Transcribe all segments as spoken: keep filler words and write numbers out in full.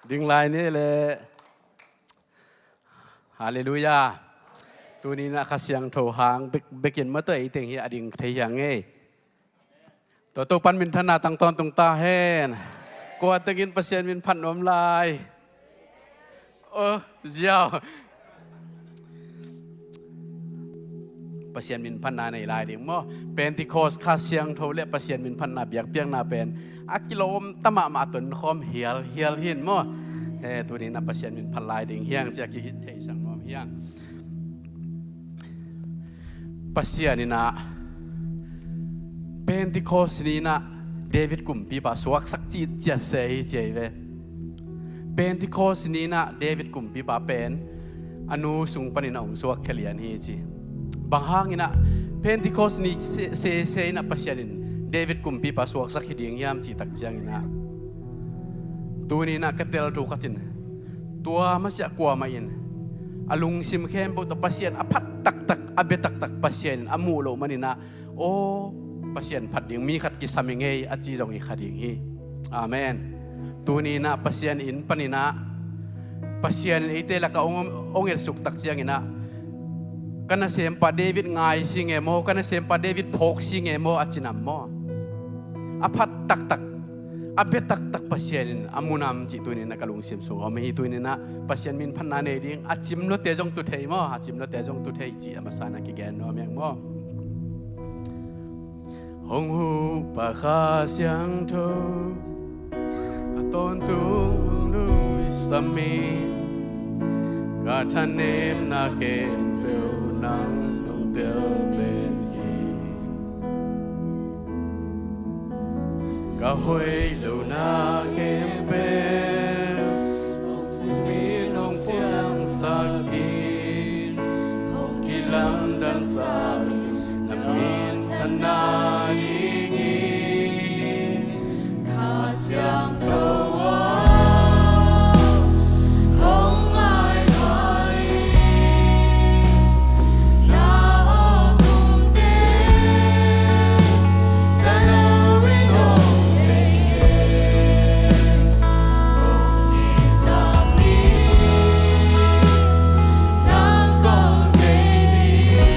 Ding lai ni le. Halleluiah. Tuni-in ah Kha Siangtho hang bek, bekin mawtaw ei teng hi a ding thei hi hang ei. Tua Topa'n minthanna tang tawntung ta hen. Kua tengin Pasian min phat nuam lai? Oh, ziau. Pasian min phatna nei lai ding maw? Pentecost Kha Siangtho le Pasian min phatna biakpiakna pen a kilawm ta mahmah, tonkhawm hialhial hi-in maw? He, tuni-in ah Pasian min phat lai ding hi hang ci-a kihilh theisak nuam hi hang. Pasian in ah Pentecost ni-in ah David kumpipa suaksak cih ciat se hi ci hi ve. Pentecost ni-in ah David kumpipa pen a nu sung panin a hong suakkhia lian hi ci. Bang hangin ah Pentecost ni se, se, se in ah Pasian in David kumpipa suaksak hi ding hiam cih tak ciangin ah, tuni-in ah ka tel thu khat in, tua masiah kuamah in a lungsim khempeuh tawh Pasian a phat taktak, a bia taktak Pasian in a muh loh manin ah, aw, Pasian phat ding mi khat kisam ing ei a ci zong hi kha ding hi. Amen. Tuni-in ah Pasian in panin ah, Pasian in eite lakah hong, hong etsuk tak ciangin ah, ka nasempa David ngai si nge maw, ka nasempa David phawk si nge maw a ci nam maw? A phat taktak, a bia taktak Pasian in a mu nam cih tuni-in ah ka lungsim sung a om hi. Tuni-in ah Pasian min phatna nei ding, a cimlawte zong tu thei maw, a cimlawte zong tu thei cih a masa-in ah kigen nuam hi hang maw? Hong hupa Kha Siangtho, a tawntung hong nuisam in, ka thanemna khempeuh nang nong tel pen hi. Ka hoih lohna khempeuh hong simin hong siangsak in, hong kilamdangsak in, na minthanna dingin. Kha Siangtho aw, hong ngaihmai in, na awk hun teng za lo in hong thei kei, hong kisam in, nang kong deih hi.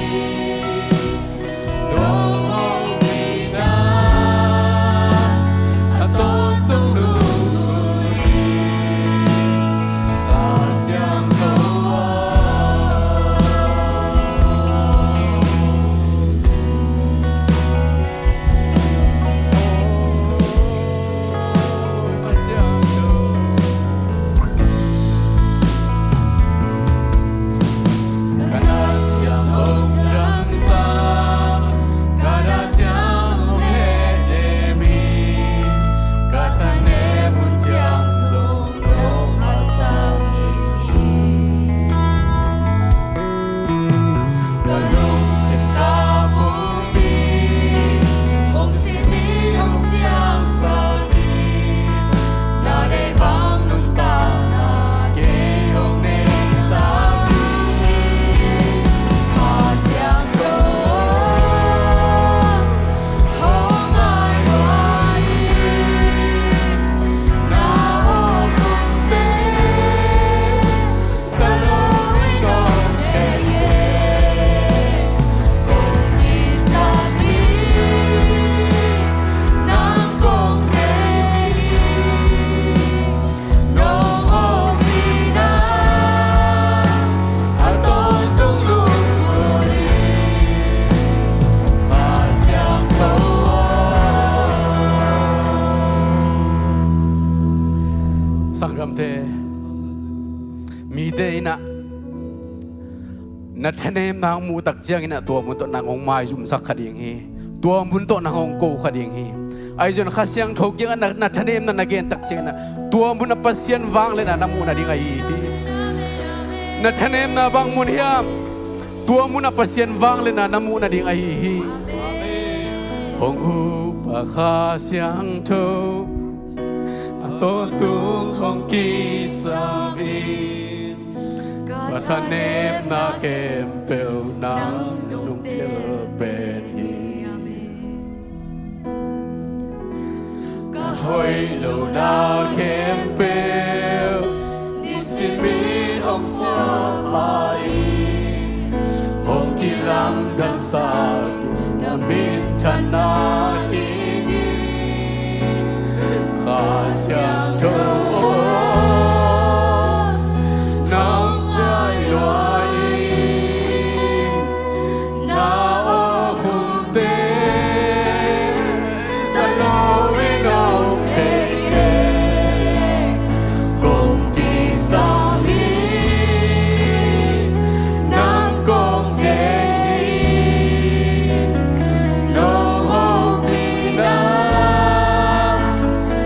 Sanggamte, mite in ah na thanemna hong muh tak ciangin ah tua mun tawh nang hong maizumsak kha ding hi. Tua mun tawh nang hong ko kha ding hi. Ahi zong Kha Siangtho kiangah na, na thanemna na gen tak ciangin ah tua mun ah Pasian vangliatna na muh nading ahi hi. Na thanemna bang mun hiam? Tua mun ah Pasian vangliatna na muh nading ahi hi. Hong hupa Kha Siangtho, a tawntung hong kisam in, ka thanemna khempeuh nang nong tel pen hi. Ka hoih lohna khempeuh Hong kilamdang sa na minthanna dingin Kha Siangtho aw, nong ngai lua in na awk hun te za lo in hong thei kei. Kong kisam hi, nang kong thei hi. Nong hopihna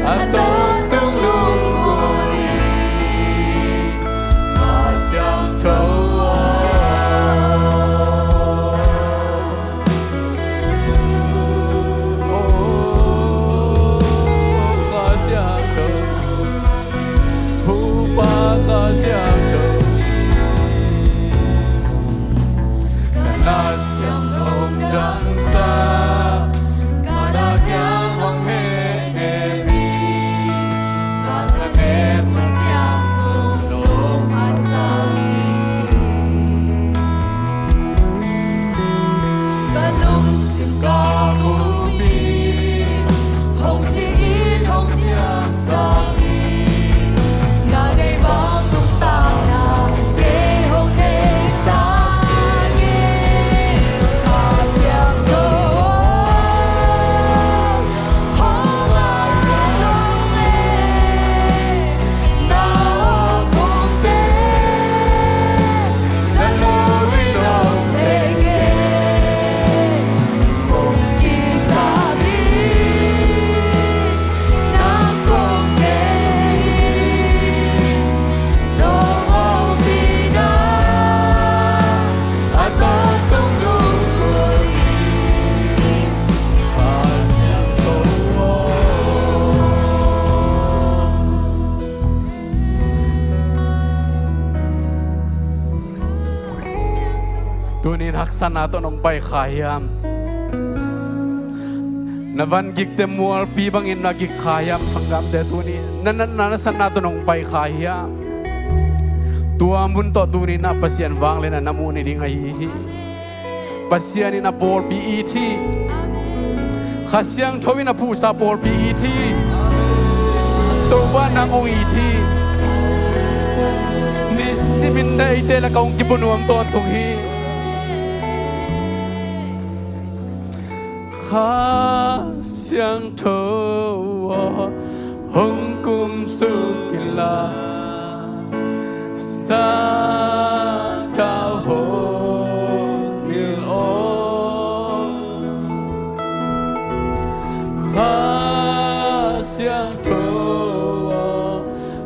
a tawntung lunggulh hi, Kha Siangtho aw. Kha Siangtho, Pu Pa Kha Siangtho, ka na ciang hong dangsa, ka na ciang hong hehnem hi. Ka thanem hun ciang zong nong haksat hi. Ka lungsim ka bupi hong si it, hong siangsak hi. Na deih bang nuntakna kei hong neihsak hi. Kha Siangtho aw, hong ngai lua in na awk hun te za lo in hong thei kei. Kong kisam hi, nang kong thei hi. Nong hopihna a tawntung lunggulh hi, Kha Siangtho aw. Tuni in haksatna tawh nong pai kha hiam? Na van gikte mualpi bangin na gik kha hiam, sanggamte? Tuni na, na, na, na sanna tawh nong pai kha hiam? Tua mun tawh tuni na Pasian vangliatna na muh ni ding ahi hi. Pasian in a pawlpi it hi. Kha Siangtho in a phuhsa pawlpi it hi. Topa nang hong it hi. Nisimin na eite lakah hong kipua nuam tawntung hi. Kha Siangtho aw, hong kumsuk inla, Santhau hong ngil aw. Kha Siangtho aw,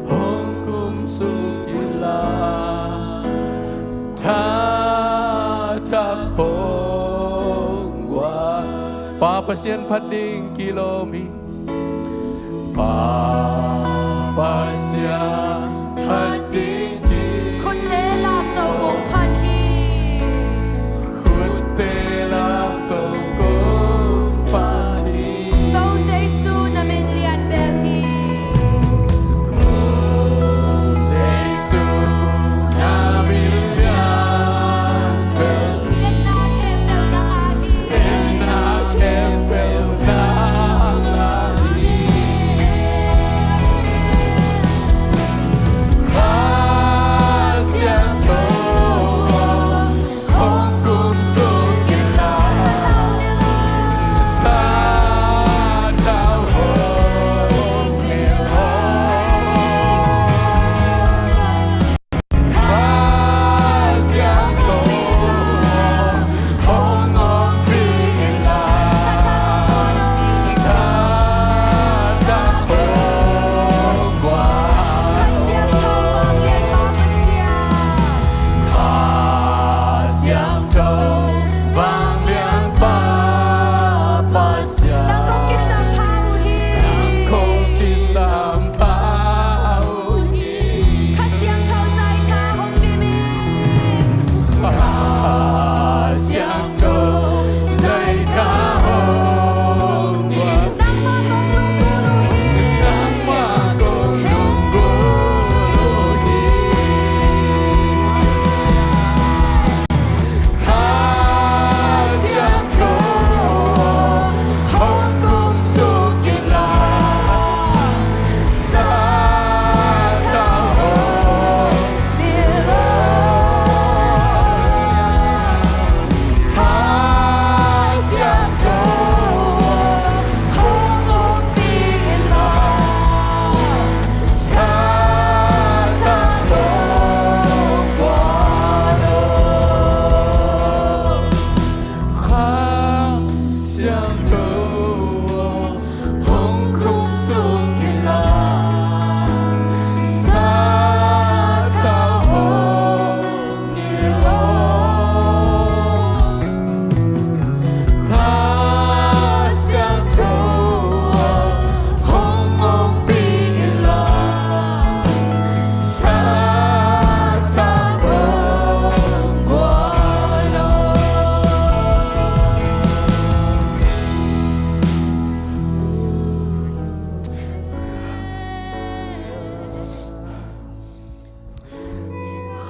hong kumsuk inla, tha thak hong guan. Pa Pasian phat ding kilawm hi. Pa Pasian phat ding ki. Khutte lamto kong phat hi. Khutte lamto kong phat hi. To Jesu na min lian bel hi. To Jesu na min lian bel hi. Lianna khempeuh nang a hi. Lianna khempeuh nang a hi.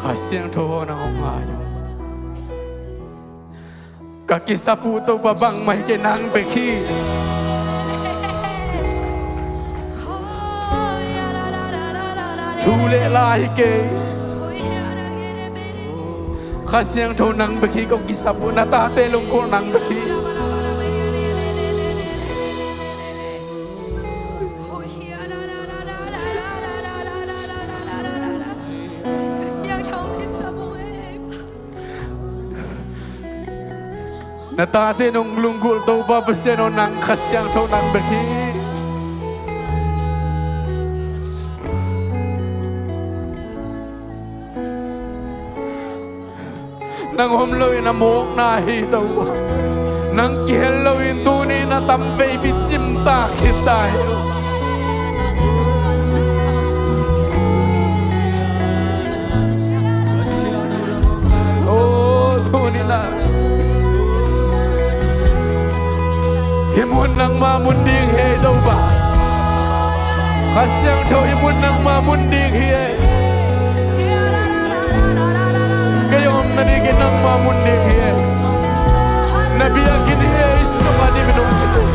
Kha Siangtho aw, nang hong ngai uh. Ka kisap uh Topa bangmah hi kei, nang bek hi. Thu le la hi kei. Kha Siangtho nang bek hi, kong kisap uh, na tate lungkul nang bek hi. Na tate nong lunggulh Topa Pasian aw, nang Kha Siangtho nang bek hi. Nang om loin a mawkna hi Topa. Nang kihel loin tuni-in a tamveipi cimtak khit ta hi. Aw, tuni-in a hih mun nangma mun ding hi ei Topa. Kha Siangtho, hih mun nangma mun ding hi ei. Kei a omna dingin nangma mun ding hi ei. Na biakinn hi ei, sungah ding minung hi ei.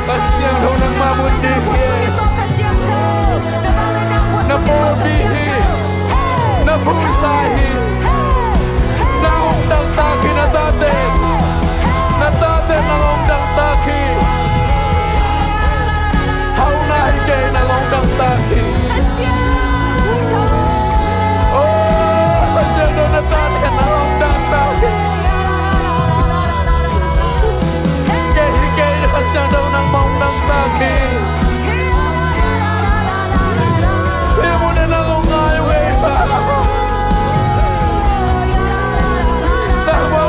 Kha Siangtho nangma mun ding hi. Na pawlpi hi. Na phuisa hi. Nang hong dangtak hi, na tate. Na tate nang hong dangtak hi. Hauhna hi kei, nang hong dangtak hi. Aw, Kha Siangtho, na tate nang hong dangtak hi. Kei hi kei, Kha Siangtho nang hong dangtak hi. Hih mun ah nang hong ngai uh ei. Nangma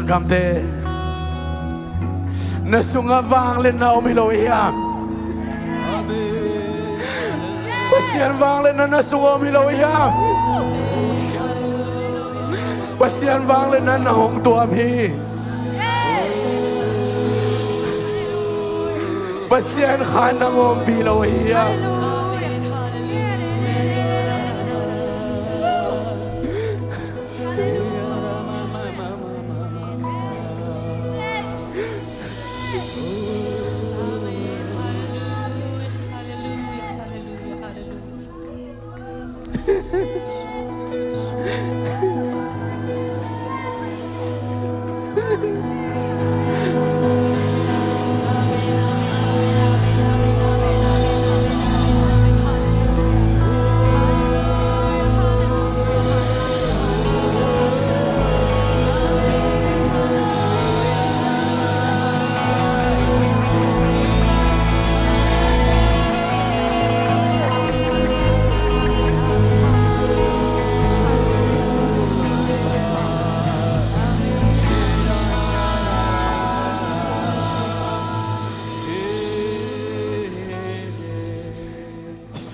Kamte, na sungah vangliatna om hi lo hiam? Pasian vangliatna na sungah om hi lo hiam? Pasian vangliatna na hong tuam hi. Pasian khan na ngawmpi lo hi hiam?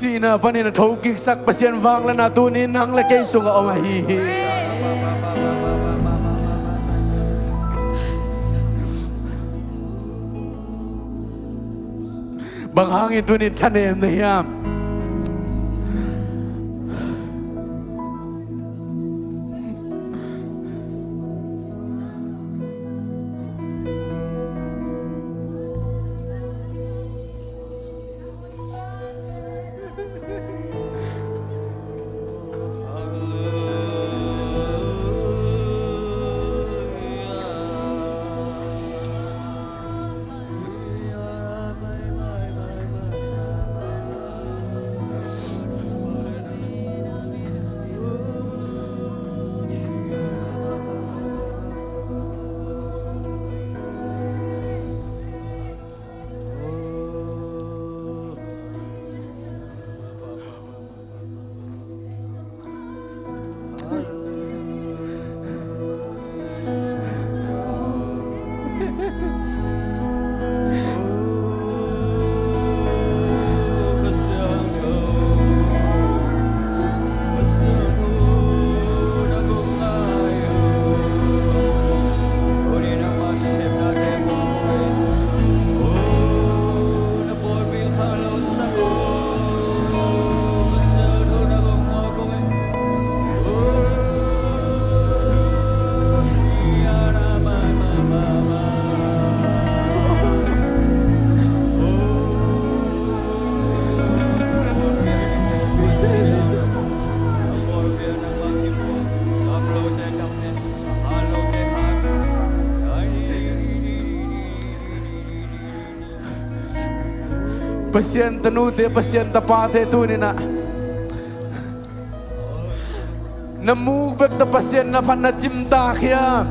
Sihna panin a thokiksak Pasian vangliatna tuni nang le kei sungah om ahi hi. Bang hangin tuni thanem na hiam? Pasian tanute, Pasian tapate tuni-in ah na muk bek tawh Pasian na phat na cimtak hiam?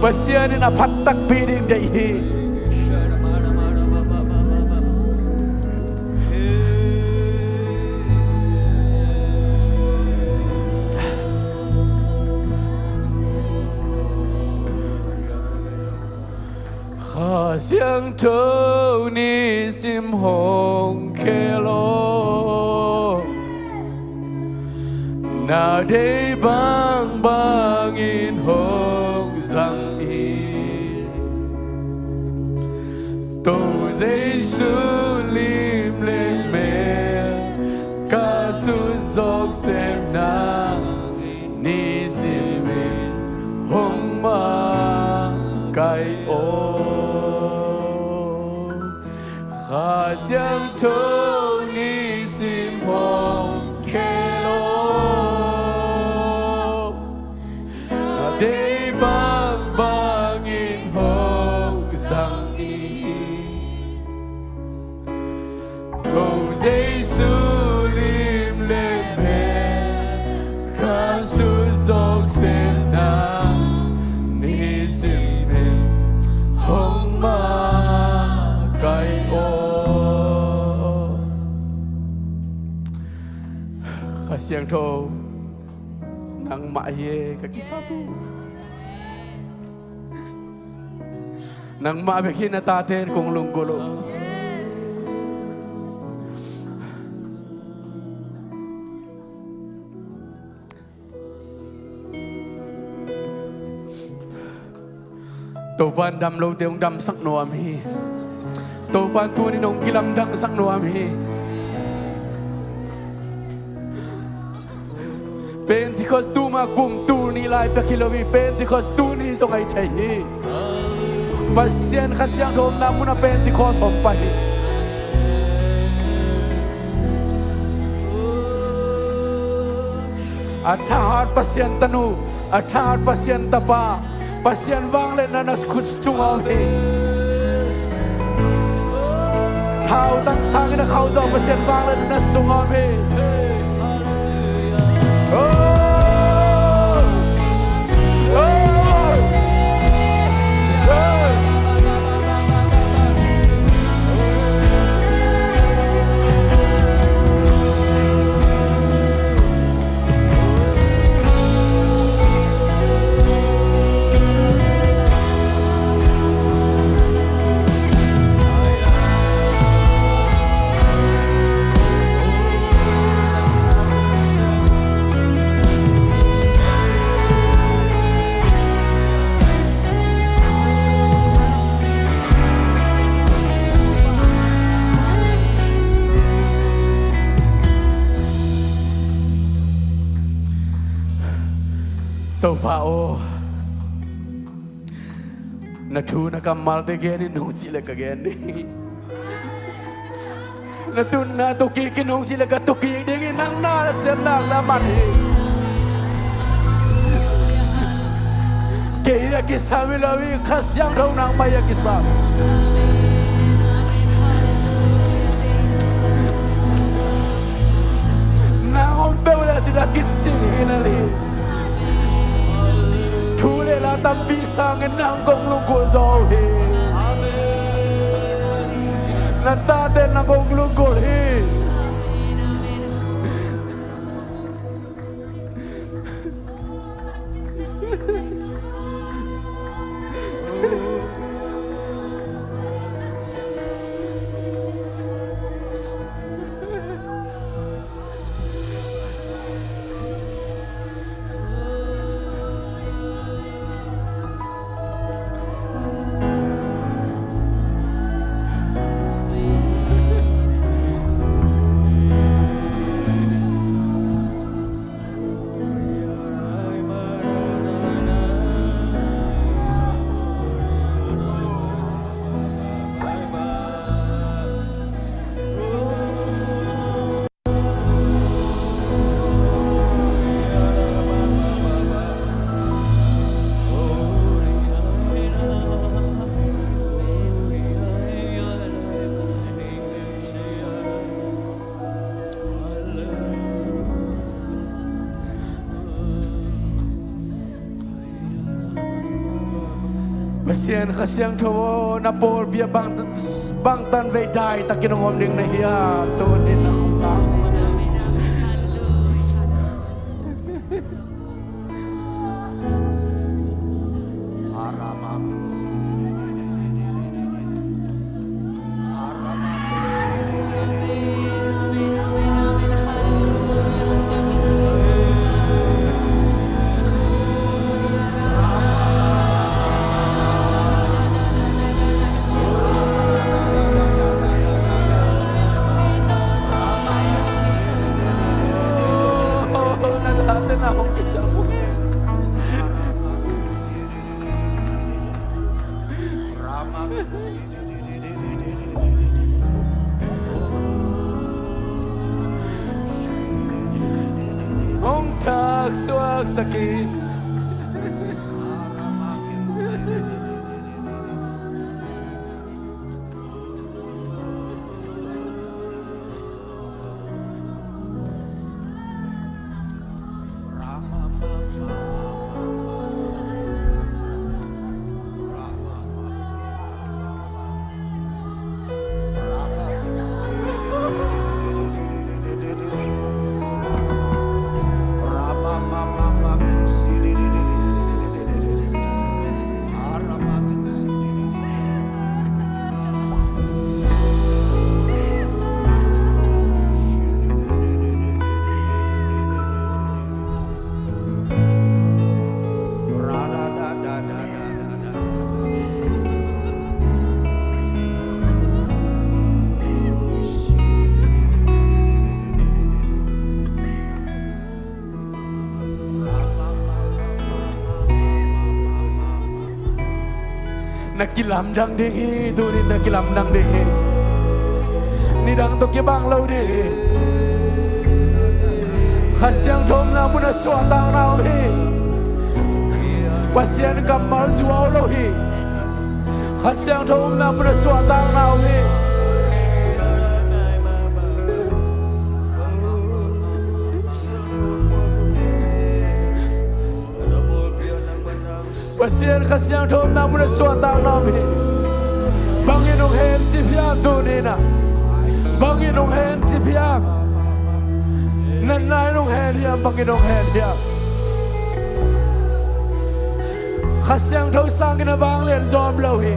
Pasian in a phat takpi ding deih hi. Kha Siangtho nisim hong khel aw, na deih bangbangin hong zang in. Topa Jesu lim le mel ka sut zawk semna nisimin hong makaih aw. Kha Siangtho nisim hong khel aw, na deih bangbangin hong zang in. Ko Jesu lim le mel ka sut zawk semna nisimin hong makaih aw. Kha Siangtho, nangmah hi e, ka kisap hi. Nangmah bek hi, na tate in kong lunggulh uh. Topa'n dam lote hong damsak nuam hi. Topa'n tuni-in hong kilamdangsak nuam hi. Pentecost tuma kum tul nih lai pek hi lo hi. Pentecost tuni zong ahi thei hi. Pasian Kha Siangtho omna munah Pentecost hong pai hi. A thahat Pasian tanu, a thahat Pasian tapa, Pasian vangliatna na khut sungah om hi. Thautang sangin a khauh zaw Pasian vangliatna na sungah om hi. Oh! Oh! Oh! Topa aw, na thu na kammalte gen in nong cih leh ka gen ding. Na tunna tukik in nong cih leh ka tukik ding hi. Nang na na sem nak na man hi. Kei hi a kisam hi lo hi, Kha Siangtho nangmah hi a kisam. Nang om peuh leh a cih a kicing hi na hi. Thu le la tampi sangin nang kong lunggulh zaw hi. Na tate nang kong lunggulh hi. Pasian Kha Siangtho aw, na pawlpi ah bang, bangtan vei daitakin hong om ding na hiam? Tuni na hong om. Hong thaksuak sak in. Kilamdang ding hi, tuni-in na kilamdang ding hi. Nidang tawh kibang lo ding hi. Kha Siangtho omna munah suahtakna om hi. Pasian kammal zuau lo hi. Kha Siangtho omna munah suahtakna om hi. Pasian Kha Siangtho omna munah suahtakna om hi. Bangin hong hen ci hiam tuni-in ah? Bangin hong hen ci hiam? Natna in hong hen hiam? Bangin hong hen hiam? Kha Siangtho sangin a vanglian zaw om lo hi.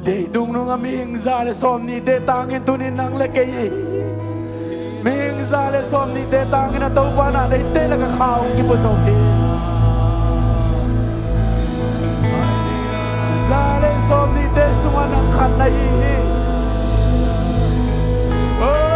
Deitung nungah mihing za le sawmnihte tangin tuni-in nang le kei hi. Mihing za le sawmnihte tangin a Topa na deite lakah kha hong kipua zo hi. Za le sawmnihte sungah nang khat na hi hi. Oh.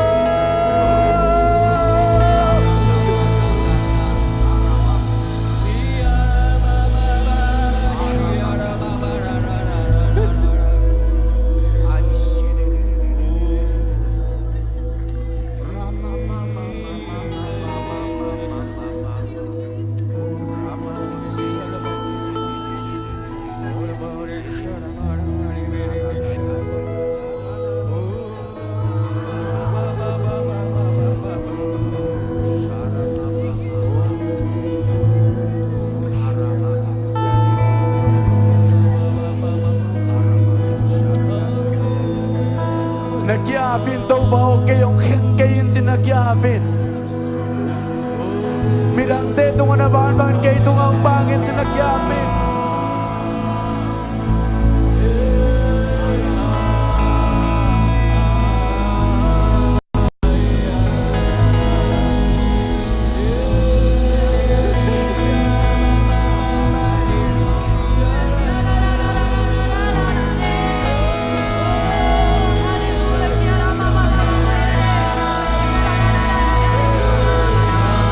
Na kiangah ap in, Topa aw, kei hong khen kei in, ci-in na kiangah ap in. Midangte tungah na bang bangin kei tungah hong bang in, ci-in na kiangah ap in.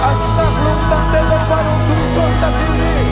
A sak lungtangte Topa in hong tungsuahsak ding hi.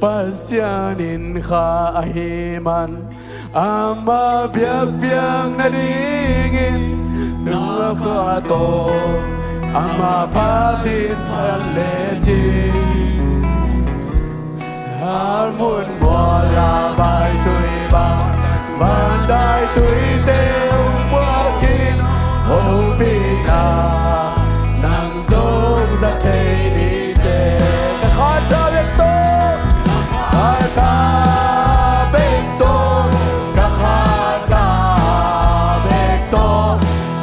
Pasian in kha ahih man, amah biakpiak nadingin nungak kha tawh amah phat in phat lecin, Almon mual a baitui bang, vandaitui te hong puakin, hopihna nang zong za thei ding teh. Ka khat tha bek tawh, ka khat tha bek tawh, ka khat tha bek tawh,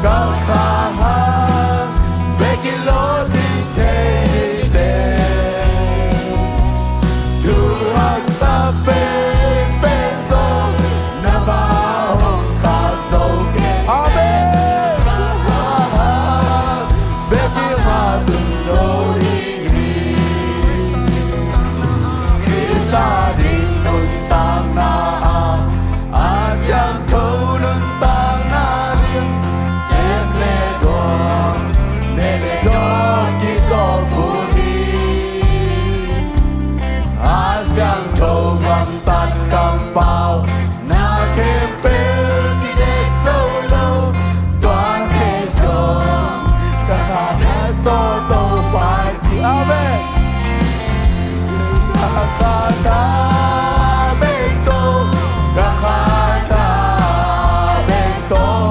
ka kha hang bekin lawhcing thei ding teh. Thu haksa penpen zong na mah hong khak zo kei. Amen. Bekin na tun zo ding hi. Khrist ading nuntakna ah, a siangtho nuntakna ding, nek le dawn, nek le dawn kizawh kul hi. A siangtho gamtat kampau, na khempeuh kinek zo lo, tuate zong ka kha hek tawh Topa ci. Amen. Ka khat tha bek tawh, ka khat tha bek tawh,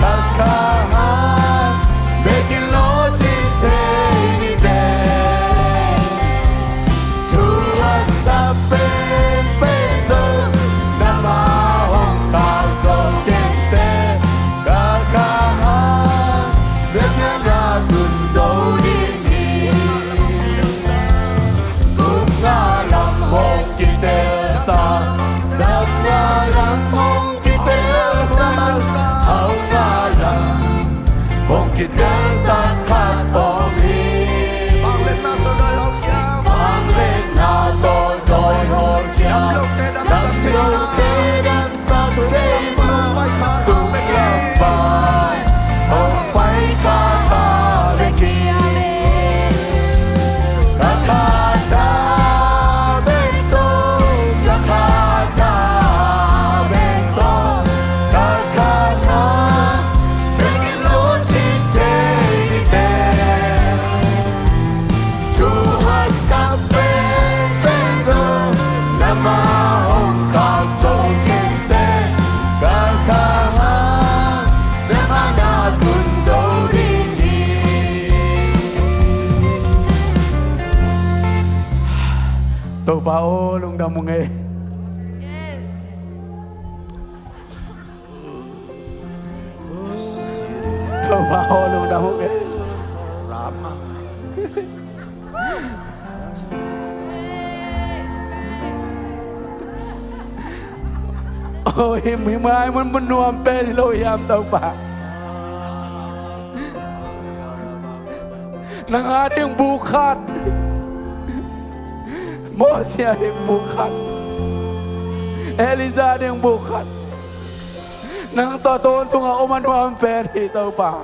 ka kha hang bekin lawhcing thei ding teh. Thu haksa penpen zong na mah hong khak zo kei teh. Ka kha hang bekin na tun zo ding hi. Gupna lam hong kitelsak, damna lam hong kitelsak, hauhna lam hong kitelsak khat om hi. Vangliatna tawh dawi hawlkhia, vangliatna tawh dawi hawlkhia, damlote damsak thei mun, tung lam pan hong pai kha kha bek hi. Ka khat tha bek tawh, ka khat tha bek tawh, ka khat tha bekin lawhcing thei ding teh. Thu haksa penpen zong na mah hong khak zo kei teh. Ka kha hang na mah na tun zo ding hi. Topa aw, lungdam ung ei. Topa aw, lungdam ung ei. Aw, hih, hih mai mun, mun nuam pen hi lo hiam, Topa? Nang ading buk khat, Mosi ading buk khat, Elijah ading buk khat. Nang tawh tawntungah om a nuam pen hi, Topa.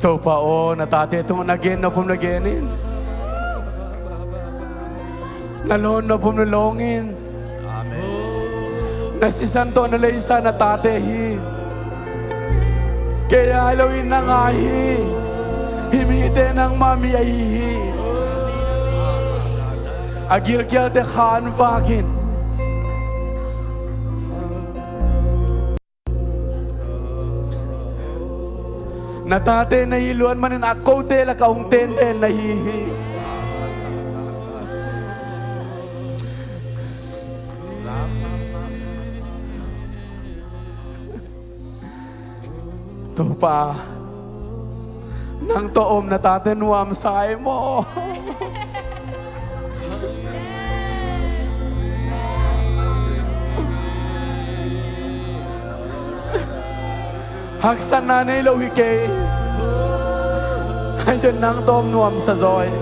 Topa aw, na tate tungah na gen nop om na gen in. Na lawn nop om na lawng in. Amen. Na sisan tawh na leisa na tate hi. Kei a hi lo in nang a hi. Hih mite nangmah mi ahi hi. A gilkialte khan vakin, na tate na hi luat manin a kote lakah hong tenten na hi hi. Topa, nang tawh om na tate nuamsa ei maw? Haksatna nei lo hi kei. Hei, nang tawh om nuamsa zaw ei.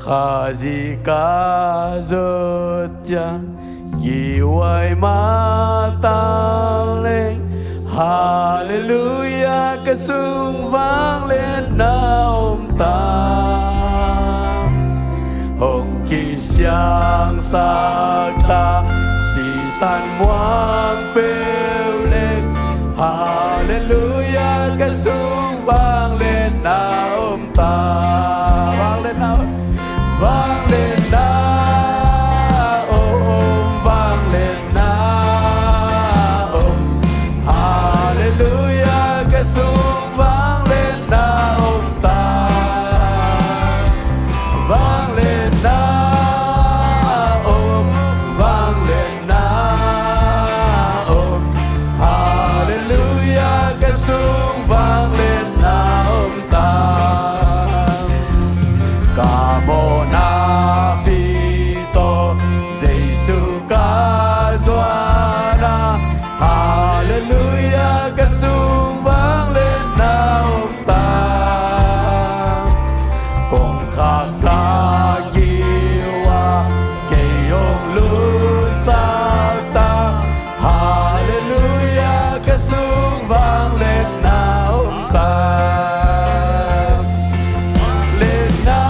Khazih ka zot ciang, kihuai mah taleng, Halleluiah ka sung vangliatna om ta. Hong kisiangsak ta, sisan muang peuh leng, Halleluiah ka sung vangliatna om ta. Vangliatna om, vangliatna om, vangliatna om. Halleluiah ka sung vangliatna om ta. Vangliatna om, vangliatna om. Halleluiah ka sung vangliatna om ta. Ka mawhna pi tawh Jesu ka zuan a, Halleluiah ka sung vangliatna om ta. Kongkhak ka kiu a, kei hong lutsak ta. Halleluiah ka sung vangliatna om ta. Vangliatna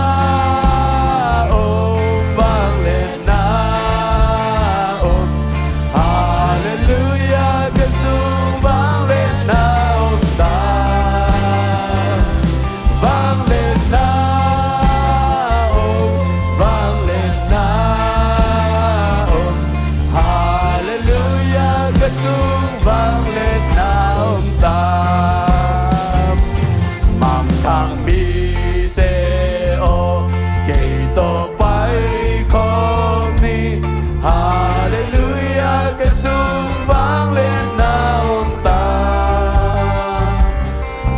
om, vangliatna om. Halleluiah ka sung vangliatna om ta. Vangliatna om, vangliatna om. Halleluiah ka sung vangliatna om ta. Mangthang mite aw, kei tawh paikhawm ni. Halleluiah ka sung vangliatna om ta.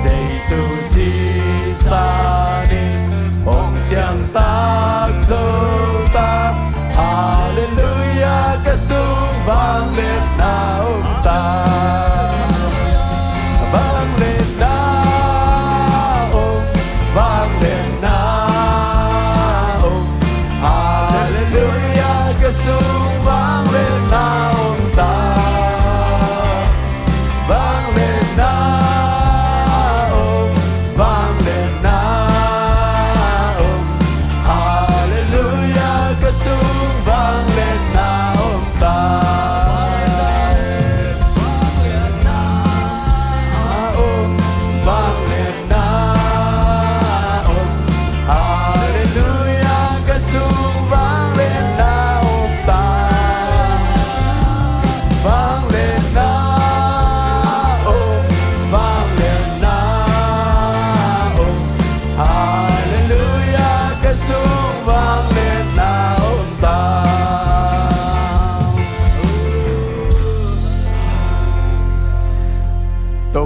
Jesu sisan in hong siangsak zo ta. Halleluiah ka sung vangliatna om ta.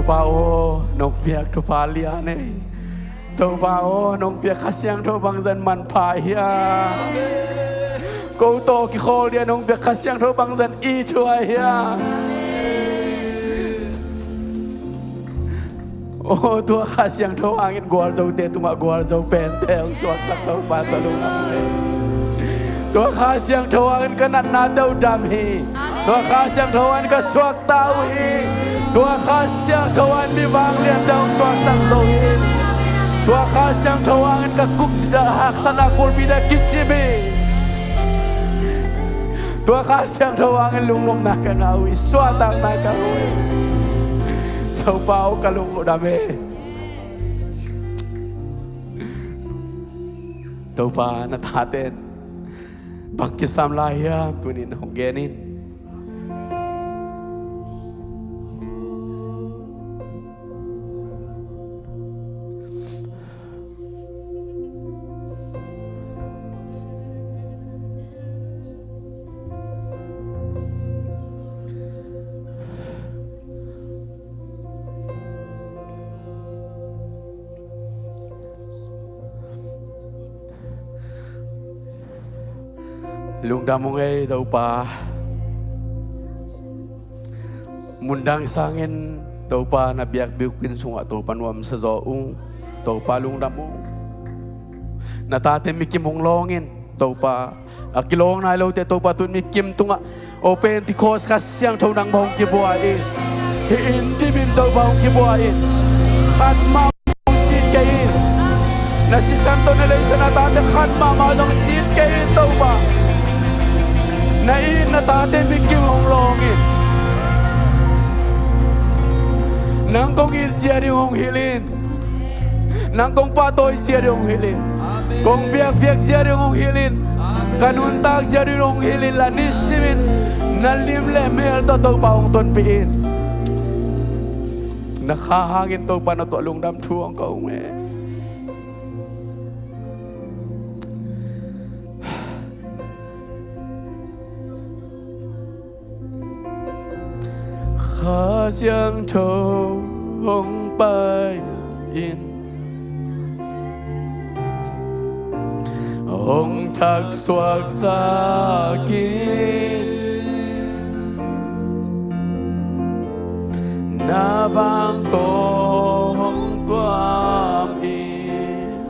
Topa aw, nong piak thupha lian ei. Topa aw, nong piak Kha Siangtho bangzah in manpha hiam? Ko tawh kikhawl dia nong piak Kha Siangtho bangzah in i thuai hiam? Aw, tua Kha Siangtho hangin gualzote tungah gualzo pente hong suaksak Topa, ka lungdam ei. Tua Kha Siangtho hangin ka natnate uh dam hi. Tua Kha Siangtho hangin ka suakta uh hi. Tua Kha Siangtho hangin mi vangliante hong suaksak zo hi. Tua Kha Siangtho hangin ka kuk haksatna kulpi te kicim hi. Tua Kha Siangtho hangin lunglumna ka ngah uh hi. Suahtakna ka ngah uh hi. Topa aw, ka lungdam ei. Topa, na tate in bang kisam lai hiam, tuni-in hong gen in. Lungdam ung ei Topa. Mundang sangin Topa na biakbuk inn sungah Topa nuamsa zaw ung. Topa lungdam ung. Na tate mikim hong lawng in Topa. A kilawng nai lote Topa tun mikim tungah, o Pentecost Kha Siangtho nangmah hong kibuai in. Hih inn dimin Topa hong kibuai in. Khat mah hong sit kei in. Na sisan tawh na leisan a tate khat mahmah zong sit kei in Topa. Na it na tate mikim hong lawng in. Nang kong it zia ding hong hilh in. Nang kong pahtawi zia ding hong hilh in. Kong biakpiak zia ding hong hilh in. Ka nuntak zia ding hong hilh in la nisimin na lim le mel tawh Topa hong tonpih in. Na Kha hangin Topa na tuah lungdam thu hong ko ung ei. Kha Siangtho hong pai in. Hong thak suaksak in. Na vang tawh hong tuam in.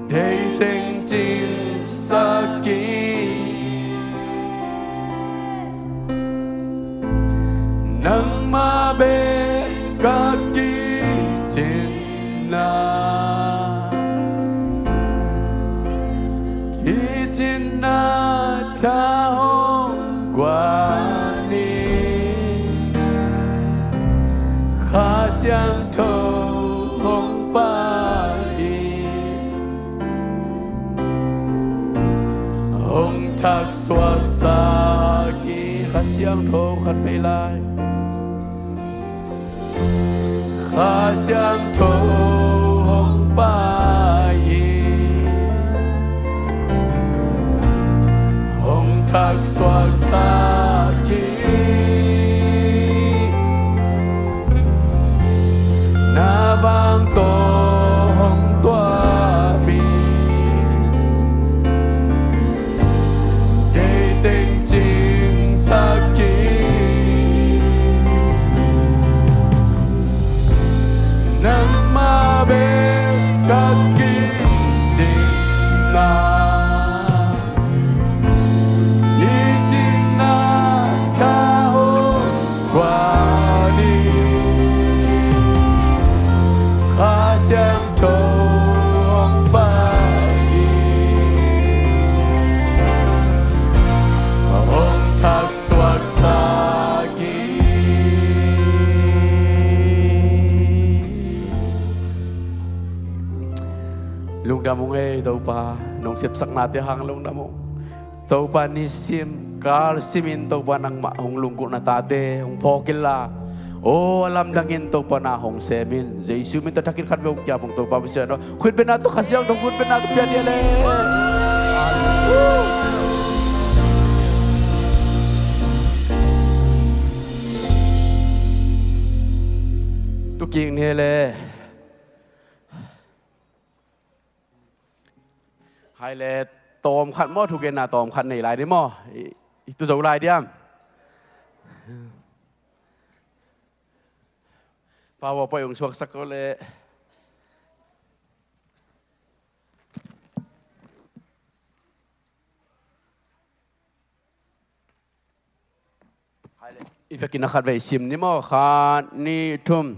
Deih teng cingsak in. Nangmah bek ka kicinna. Kicinna tha hong guan in. Kha Siangtho hong pai in. Hong thak suaksak in. Kha Siangtho khat vei lai. Kha Siangtho hong pai in. Hong thak suaksak in. Na vang tawh hong tuam in. Kei teng cingsak in. Nangmah bek ka kicinna. Kicinna tha hong guan in. Kha Siangtho hong pai in. Hong thak suaksak in. Lungdam ung ei Topa. Nong sepsaknate hang lungdam ung. Topa nisim kal simin Topa nangmah hong lunggulh na tate hong phawk inla, aw a lamdangin Topa na hong sem in. Jesu min tawh thakin khat vei hong kiap ung Topa Pasian aw. Khutbetna tawh Kha Siangtho khutbetna tawh pia dia leh. Kik ni le. Hai le, tawm khat maw, thugenna tawm khat nei lai ni maw? I, i tu zo lai diam? PowerPoint hong suaksak ko le. I vekin a khat vei sim ni maw, khat, nih, thum.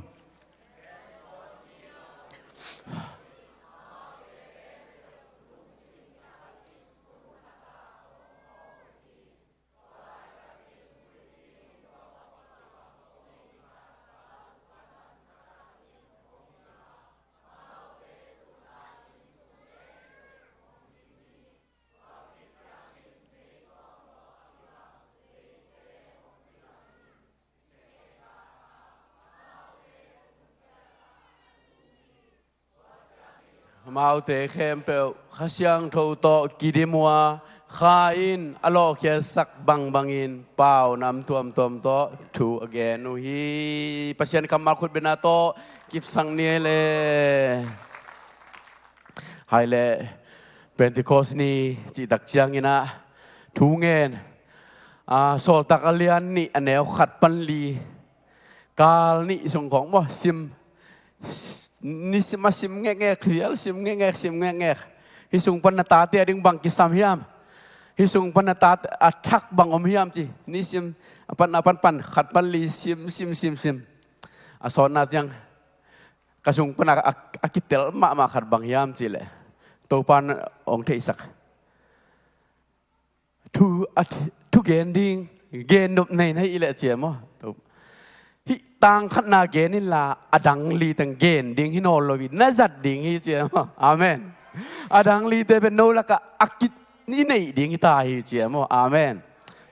Amaute khempeuh Kha Siangtho tawh kidim uh a, Kha in a lawhkhiatsak bangbangin pau nam tuamtuam tawh thu a gen uh hi. Pasian kammal khutbetna tawh kipsak ni le. Hai le, Pentecost ni cihtak ciangin ah thu ngen, a, Sawltak a lian nih a neu khat pan li, kal nih sung khawng maw, sim, nisim a sim ngekngek, vial sim ngekngek, sim ngekngek. Hih sung pan na tate a ding bang kisam hiam? Hih sung pan na tate a thak bang om hiam ci. Nisim a pan, a pan pan, khat pan li, sim, sim, sim, sim. A sawtna ciang ka sung pan a, a, a kitel mahmah khat bang hiam cih leh Topa in hong theihsak. Thu, a, thu gen ding, gen nop nei na hih leh ci e maw. Hih tang khatna gen inla a dang li teng gen ding hi nawn lo hi, na zat ding hi ci e maw. Amen. A dang lite pen no lakah a kit i neih ding hi ta hi ci e maw. Amen.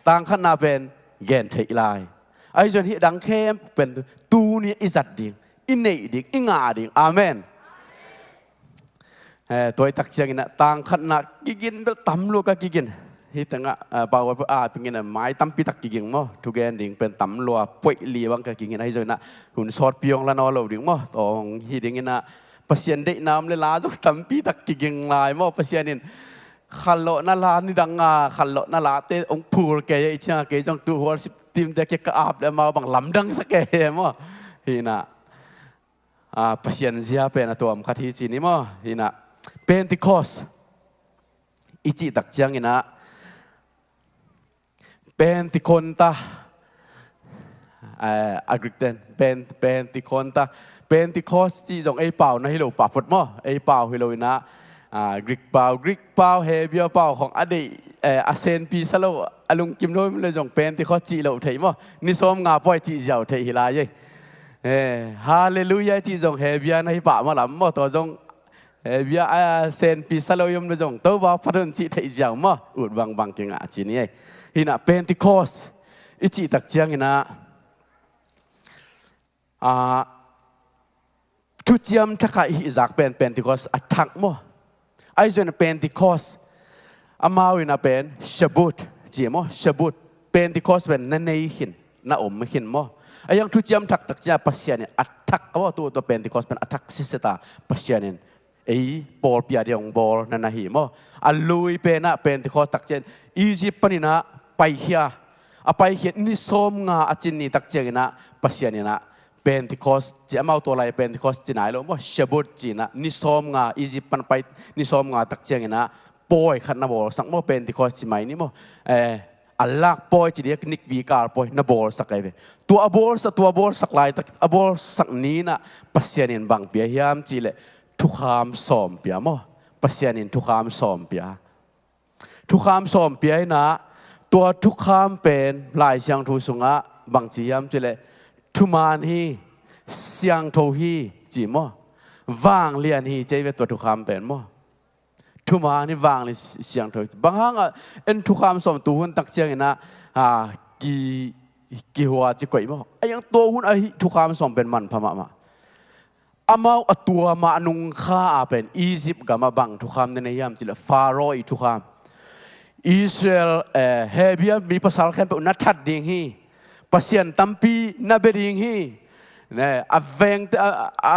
Tang khatna pen gen theih lai. Ahi zong hih dang khempeuh pen tuni i zat ding, i neih ding, i ngah ding. Amen. Eh, tua i tak ciangin ah tang khatna kigin bel tam lua ka kigin. Hih tengah, eh, pau a pingin ah mai tampi tak kiging maw. Thu gen ding pen tam lua, poih li bang ka kigin. Ahi zong inah hun sawtpi hong la nawn lo ding maw. Tawng hi ding inah Pasian deihna om le la zong tampi tak kiging lai maw. Pasian in khanlawhna la nidang a, khanlawhna late hong phul kei a, i ciang a kei zong tu worship team te ke ka ap le amau bang lamdang sa kei he maw. Hi inah, a, Pasian zia pen a tuam khat hi ci ni maw. Hi inah Pentecost i cih tak ciangin ah Pentekonta, eh, a Greek ten, Pen-, Pentekonta, Pentecost cih zong ei pau na hi lo pah phot maw, ei pau hi lo inah, ah, Greek pau, Greek pau, Hebrew pau khong a deih, eh, a senpi sa lo, a lungkim lo le zong Pentecost cih lo thei maw, ni sawm nga pawi cih ziau thei hi lai ei. Eh, Hallelujah cih zong Hebrew na hi pah maw lam maw, tua zong Hebrew a senpi sa lo i om le zong Topa phat un cih theih ziau maw, ut bangbang kingah ci ni ei. Hi inah Pentecost i cih tak ciangin ah, a, thuciam thak a i hih zak pen Pentecost a thak maw. Ahi zong Pentecost amau inah pen Shavuot ci maw, Shavuot. Pentecost pen na nei khin, na om khin maw. A iang thuciam thak tak ciang Pasian in a thak maw, tu, tu Pentecost pen a thak siseta Pasian in ei pawlpi a ding hong bawlna na hi maw. A lui pen ah Pentecost tak ciang Egypt panin ah paikhia. A paikhia ni sawm nga a cin ni tak ciangin ah Pasian in ah Pentecost ci, amau tua lai Pentecost ci nai lo maw, Shavuot ci inah ni sawm nga Egypt pan pai ni sawm nga tak ciangin ah pawi khat na bawlsak maw, Pentecost ci mai ni maw. Eh, a lak pawi ci dia, nikpi kal pawi na bawlsak ai ve. Tua a bawlsak, tua a bawlsak laitak, a bawlsak ni inah Pasian in bang pia hiam cih leh thukham sawm pia maw. Pasian in thukham sawm pia. Thukham sawm pia inah tua thukham pen Lai Siangtho sungah bang ci hiam cih leh thuman hi, siangtho hi ci maw. Vanglian hi ci ei ve tua thukham pen maw. Thuman hi, vanglian, siangtho hi. Bang hangah en thukham sawm tu hun tak ciangin ah, ah, ki, kihua ci koih maw. A iang tua hun a hih thukham sawm pen manpha mahmah. Amau a tua mah nung kha a pen Egypt gam ah bang thukham na nei hiam cih leh Pharaoh i thukham. Israel, eh, Hebrew mi pasal khempeuh na that ding hi. Pasian tampi na bia ding hi. Ne, a vengte, a, a,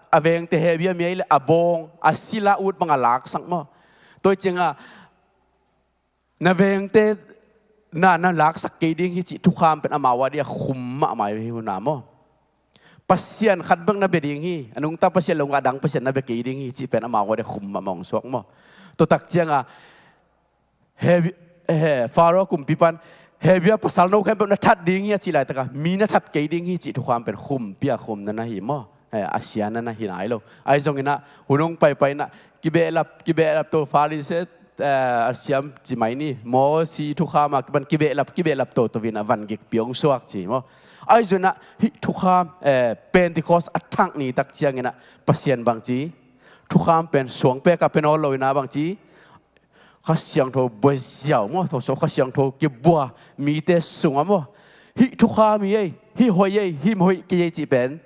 a vengte Hebia mi ahih leh a bawng, a sila ut bang a laksak maw. Tua ciangah na vengte na, na laksak kei ding hi cih thukham pen amau a dia khum mahmah hi hun ah maw. Pasian khat bek na bia ding hi, a nungta Pasian lo a dang Pasian na bia kei ding hi cih pen amau a dia khum mahmah hong suak maw. Tua tak ciangah Hebia, he, Faro kumpipan Hebia pasal no khempeuh na that ding hi a cih laitakah mi na that kei ding hi cih thukham pen khumpi a khum na na hi maw. He, a sia na na hi nai lo. Ahi zonginah hun hong paipai inah kibehlap, kibehlap to Farisee, eh, a siam ci mai ni, Mosi thukham a kipan kibehlap, kibehlap to to inah van gikpi hong suak ci maw. Ahi zonginah hih thukham, eh, Pentecost a thak ni tak cianginah Pasian bang ci, thukham pen suang pek a pia nawn lo inah bang ci, Kha Siangtho bua ziau maw, tho so Kha Siangtho kibua mite sungah maw. Hih thukham hi ei, hih hoih ei, hih hoih kei ei cih pen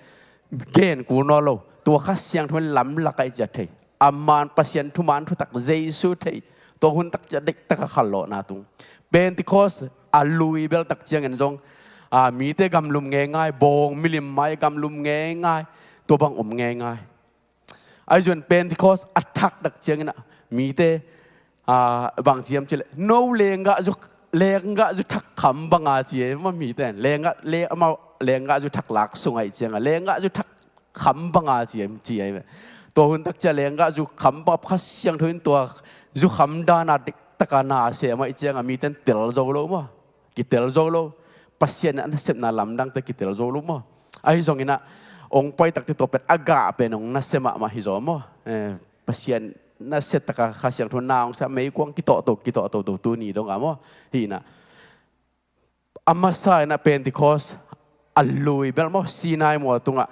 gen kul nawn lo. Tua Kha Siangtho in lamlak a i ciat thei. Aman Pasian thuman thutak Jesu thei. Tua hun tak ciat deihtak a khanlawhna tung. Pentecost a lui bel tak ciangin zong, a, mite gamlum ngeingai, bawng milim mai gamlum ngeingai. Tua bang om ngeingai. Ahi zong Pentecost a thak tak ciangin ah mite, ah, bang ci hiam cih leh, no lenggah zu, lenggah zu thak kham bang a ci e, ma mite lenggah, le, amau lenggah zu thak lak sung ahih ciangah lenggah zu thak kham bang a ci e, ci e. Tua hun tak ciang lenggah zu kham bang Kha Siangtho in tua zu kham dan a dik taka na sem ahih ciangah mite in tel zo lo maw. Kitel zo lo. Pasian in a nasepna lamdangte kitel zo lo maw. Ahi zongin ah ong pai takte tua pen a gah pen ong nasem mahmah hi zaw maw. Eh, Pasian nasep taka Kha Siangtho na ong sa meikuang kitawhto, kitawhto to tuni dong a maw. Hi inah a masa inah Pentecost a lui bel maw, Sinai mual tungah,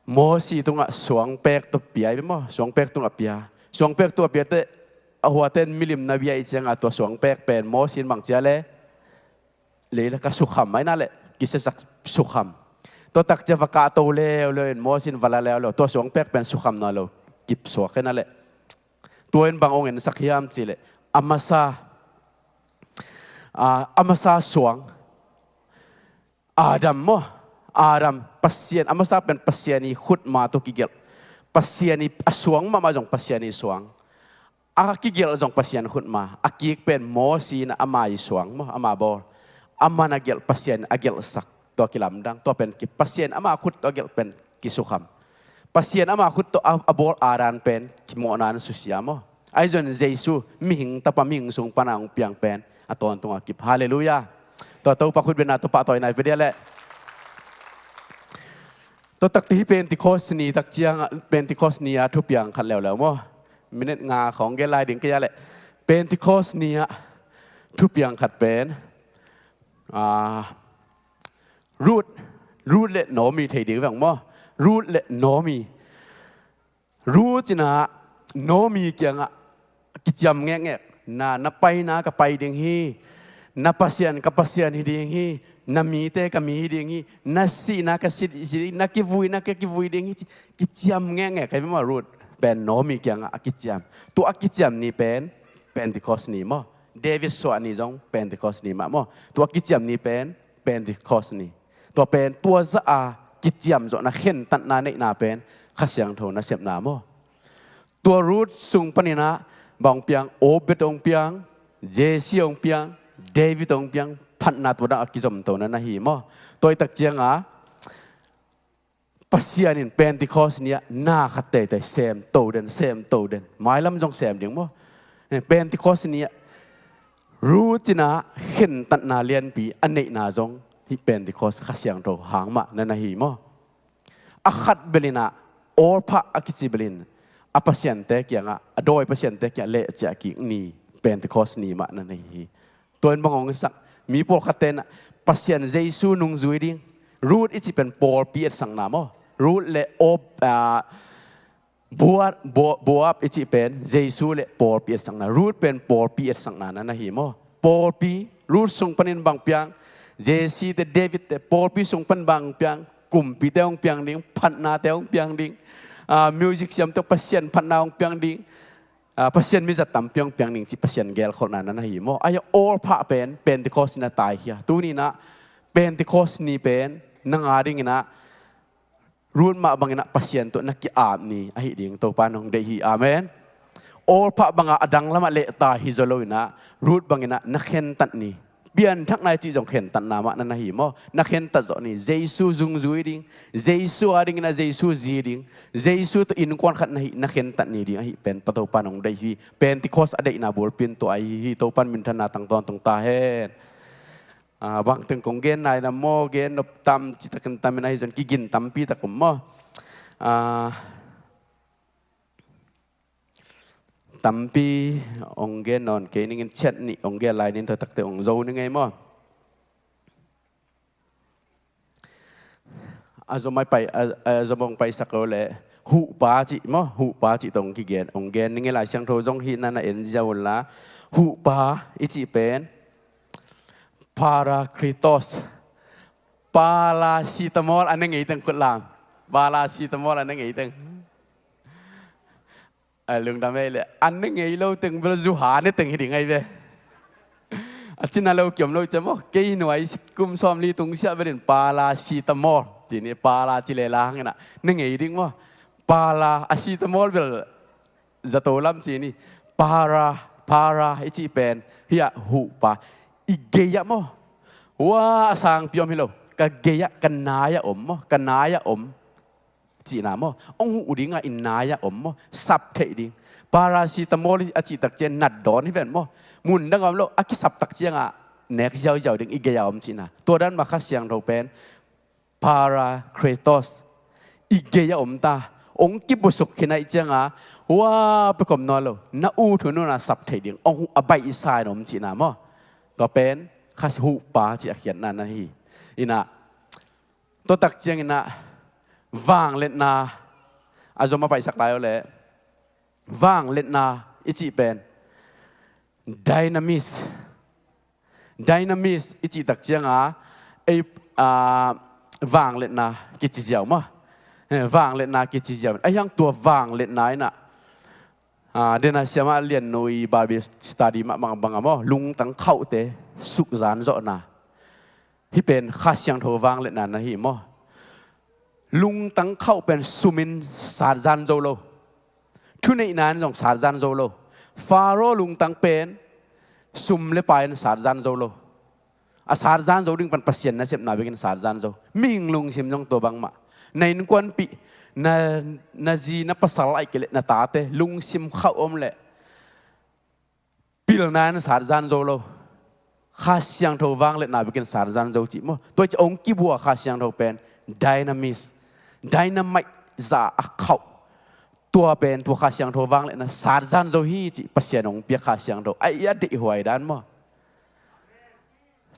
Mosi tungah suangpek tawh pia hi maw. Suangpek tungah pia. Suangpek tungah pia teh a huate in milim na bia ahih ciangah tua suangpek pen Mosi in bang ci a le, leilak a sukham mah inah leh, kisiasak sukham. Tua tak ciang va kahto leuleu in Mosi in va la leuleu, tua suangpek pen sukham nawn lo, kipsuak inah leh. Tua in bang ong ensak hiam cih leh, a masa, a, a masa suang, Adam maw, Adam, Pasian, a masa pen Pasian i khutma tawh kigelh. Pasian i, a suang mahmah zong Pasian i suang. A kigelh zong Pasian khutma, a kik pen Mosi inah ama i suang maw, ama bawl. Aman a gelh, Pasian a gelhsak, tua kilamdang, tua pen ki, Pasian ama khut tawh a gelh pen kisukham. Pasian ama khut tawh a, a bawl Adam pen kimawhna in susia maw. Ahi zong Jesu, mihing tapa, mihing sung pana hong piang pen a tawntung a kip. Halleluiah. Tua Topa khutbetna tawh pahtawina i pia dia leh. Tua takte hi Pentecost ni tak ciangah, Pentecost ni a thupiang khat leuleu maw. Minute nga khawng gel lai ding kei a leh. Pentecost ni ah thupiang khat pen, ah, Ruth, Ruth le Naomi thei ding veng maw. Ruth le Naomi. Ruth inah Naomi kiangah kiciam ngekngek. Na, na paina ka pai ding hi. Na Pasian ka Pasian hi ding hi. Na mite ka mi hi ding hi. Na sihna ka si, si ding. Na kivuina ka kivui ding hi. Kiciam ngekngek. Hei maw Ruth pen Naomi kiangah a kiciam. Tua a kiciam ni pen Pentecost ni maw. David suah ni zong Pentecost ni mah maw. Tua a kiciam ni pen Pentecost ni. Tua pen tua zah a kiciam zawhna khentatna neihna pen Kha Siangtho nasepna maw. Tua Ruth sung paninah bang hong piang, Obed hong piang, Jesse hong piang, David hong piang, phatna tua dang a kizomtona na hi maw. Tua hi tak ciangah Pasian in Pentecost ni ah na khat teitei semto den, semto den. Mailam zong sem ding maw. Pentecost ni ah Ruth inah khentatna lianpi a neihna zong hih Pentecost Kha Siangtho hang mah na na hi maw. A khat bel inah Orpah a kici bel in a pasiante kiangah, a dawi pasiante kiangah lehciah kik ni Pentecost ni mah na na hi. Tua in bang hong sak, mi pawlkhatte inah Pasian Jesu nungzui ding, Ruth i cih pen pawlpi etsakna maw. Ruth le Ob, ah, Boaz, Bo-, Boaz i cih pen Jesu le pawlpi etsakna. Ruth pen pawlpi etsakna na na hi maw. Pawlpi, Ruth sung panin bang piang, Jesse te, David te, pawlpi sung pan bang piang, kumpite hong piang ding, phatnate hong piang ding, ah, music siamte Pasian phatna hong piang ding, ah, Pasian mizat tampi hong piang ding cih Pasian gelkholhna na na hi maw. Ahi a Orpah pen Pentecost ni na taikhia. Tuni inah Pentecost ni pen nang a ding inah Ruth mah bangin ah Pasian tawh na ki-ap ni ahi ding Topa in hong deih hi. Amen. Orpah bangah a dang lamah lehta hi zaw lo in ah Ruth bangin ah na khentat ni. Pianthakna i cih zong khentatna mah na na hi maw? Na khentat zawh ni. Jesu zungzui ding, Jesu a dingin ah Jesu zi ding, Jesu tawh innkuan khat na hi, na khentat ni ding ahi pen Topa in hong deih hi. Pentecost a deihna bulpi in tua ahi hi. Topa in minthanna tang tawntung ta hen. Ah, bang teng kong gen nai na maw, gen nop tam citakin tamin ahi zong kigin tampi tak om maw? Ah, tampi hong gen nawn kei ning in, chat nih hong gen lai ning, tua takte hong zo ning ei maw? A zom a pai, a, a zom hong paisak lo leh Huhpa cih maw, Huhpa cih tawh hong kigen, hong gen ning ei. Lai Siangtho zong hih na na en ziau unla, Huhpa i cih pen Parakletos. Paracetamol a na ngei teng khut lam. Paracetamol a na ngei teng. A lungdam ei leh, a na ngei lo teng bel zuha ne teng hi ding ai ve. A cina lo kiom lo cia maw, kei nuai kum sawmli tung siah belin paracetamol ci ni, para ci le la hang in ah na ngei ding maw. Para, acetamol bel zato lam ci ni. Para, para i cih pen hiah Huhpa i gei-ah maw. Hua a sangpi om hi lo, ka gei-ah, ka nai-ah om maw, ka nai-ah om cihna maw. Hong huh dingah i nai-ah om maw, sap theih ding. Paracetamol a cih tak ciang nat dawn hi ven maw. Mun dang om lo, a kisap tak ciangah nek ziauziau ding, i gei-ah om cihna. Tua dan mah Kha Siangtho pen Parakletos, i gei-ah om ta. Hong kibusuk khin ahih ciangah hua pek om nawn lo, na ut hun hunah sap theih ding, hong huh a baihsa in om cihna maw. Tua pen Kha Huhpa cih a khiatna na hi. In ah, tua tak ciangin ah vangliatna a zom a paisak lai uh leh, vangliatna i cih pen dynamis. Dynamis i cih tak ciangah ei, ah, vangliatna kici ziau maw. Eh, vangliatna kici ziau. A hiang tua vangliatna in ah, ah, dena siamah liannui Bible study mah bangbang a maw, lungtang khauhte sukzan zawhna. Hih pen Kha Siangtho vangliatna na hi maw. Lungtang khauh pen sumin satzan zo lo. Thuneihna in zong satzan zo lo. Faro lungtang pen sum le pai in satzan zo lo. A satzan zo ding pan Pasian nasepna bekin satzan zo. Mihing lungsim zong tua bangmah. Na innkuanpih, na, na zi, na pasal ahih kei leh na tate lungsim khauh om leh pilna in satzan zo lo. Kha Siangtho vangliatna bekin satzan zo cih maw. Tua i ci hong kibua Kha Siangtho pen dynamis, dynamite zah a khauh. Tua pen tua Kha Siangtho vangliatna satzan zo hi cih Pasian hong piak Kha Siangtho. A i a deihhuai dan maw.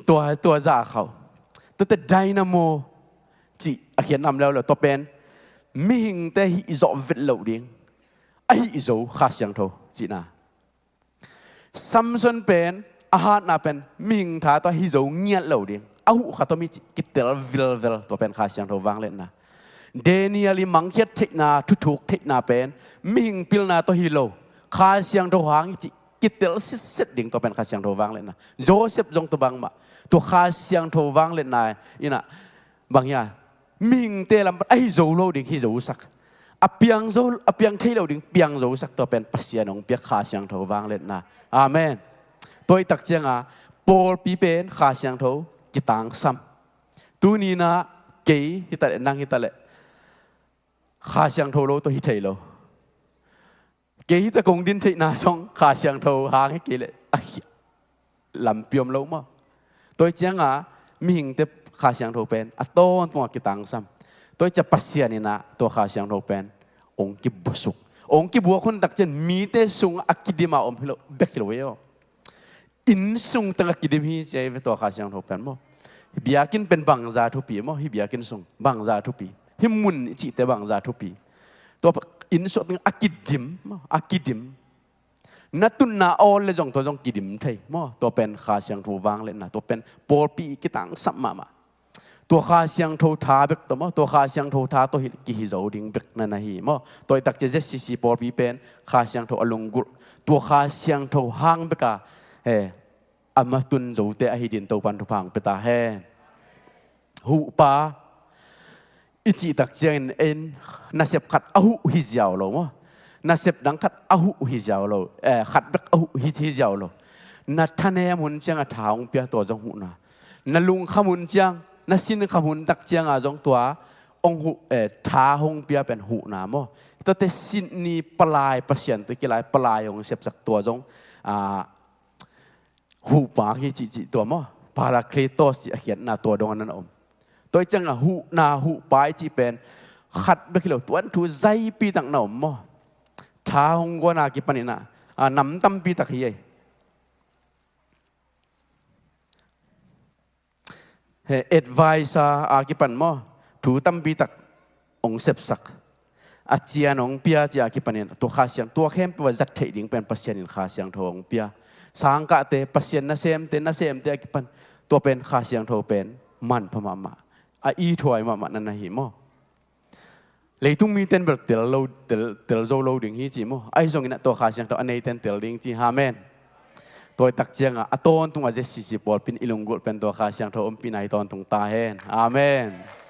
Tua, tua zah a khauh. Tuate dynamo cih a khiatna om leuleu, tua pen mihingte hih zawh vet loh ding a hih zo Kha Siangtho cihna. Samson pen a hatna pen mihing tha tawh hi zo ngiat lo ding. A huh khat om hi cih kitel vilvel, tua pen Kha Siangtho vangliatna. Daniel i mangkhiat theihna, thuthuk theihna pen mihing pilna tawh hi lo, Kha Siangtho hang hi cih kitel sitset ding, tua pen Kha Siangtho vangliatna. Joseph zong tua bangmah. Tua Kha Siangtho vangliatna in ah bang hiam, mihingte lam pan a hi zo lo ding hi zosak, a piang zo, a piang thei lo ding piang zosak, tua pen Pasian hong piak Kha Siangtho vangliatna. Amen. Tua i tak ciangah pawlpi pen Kha Siangtho kitangsam. Tuni in ah kei hi ta leh, nang hi ta leh, Kha Siangtho lo tawh hi thei lo. Kei hi ta kong din theihna zong Kha Siangtho hang hi kei leh a hi lampi om lo maw. Tua i ciangah mihingte Kha Siangtho pen a tawntung a kitangsam. Tua i ciah Pasian in ah tua Kha Siangtho pen hong kibusuk. Hong kibuak hun tak ciang mite sung a kidim a om hi lo, bek hi lo ei aw. Inn sung teng a kidim hi ci ei ve tua Kha Siangtho pen maw. Hih biakinn pen bangza thupi maw, hih biakinn sung bangza thupi. Hih mun i cihte bangza thupi. Tua inn sung teng a kidim maw, a kidim. Na tunna awl le zong tua zong kidim thei maw. Tua pen Kha Siangtho vangliatna, tua pen pawlpi i kitangsam mahmah. Tua Kha Siangtho tha bek tawh maw, tua Kha Siangtho tha tawh hi, kihi zo ding bek na na hi maw. Tua i tak ciah Z C C pawlpi pen Kha Siangtho a lunggulh, tua Kha Siangtho hang bek a, he, a matun zote ahi dingin Topan thupha hong pia ta hen. Huhpa, i cih tak ciangin en, nasep khat a huh hi ziau lo maw? Nasep dang khat a huh hi ziau lo, eh, khat bek a huh hi, hi ziau lo. Na thanem hun ciang a tha hong pia, tua zong huhna. Na lungkham hun ciang, na sinkham hun tak cianga zong tua hong huh, eh, tha hong pia pen huhna maw? Tuate sinni palai Pasian tawh kilai palai hong sepsak tua zong, ah, huhpa hi cihcih tua maw? Parakletos cih a khiatna tua dong a na om. Tua i cianga huhna huhpa i cih pen khat bek hi lo, tuan thu zaipi tak na om maw? Tha hong guana kipanin ah, ah, nam tampi tak hi ei. He advisor a kipan maw? Thu tampi tak hong sepsak. A cian hong pia ci a kipanin tua Kha Siang, tua khempeuh a zat theih ding pen Pasian in Kha Siangtho hong pia. Sangkahte, Pasian nasemte, nasemte a kipan tua pen Kha Siangtho pen manpha mahmah, a ithuai mahmah na na hi maw? Leitung miten bel tel lo, tel, tel zo lo ding hi ci maw? Ahi zongin a tua Kha Siangtho a neiten tel ding ci. Amen. Tua i tak cianga a tawntung a ZCC pawlpi in i lunggulh pen tua Kha Siangtho ompihna hi tawntung ta hen. Amen.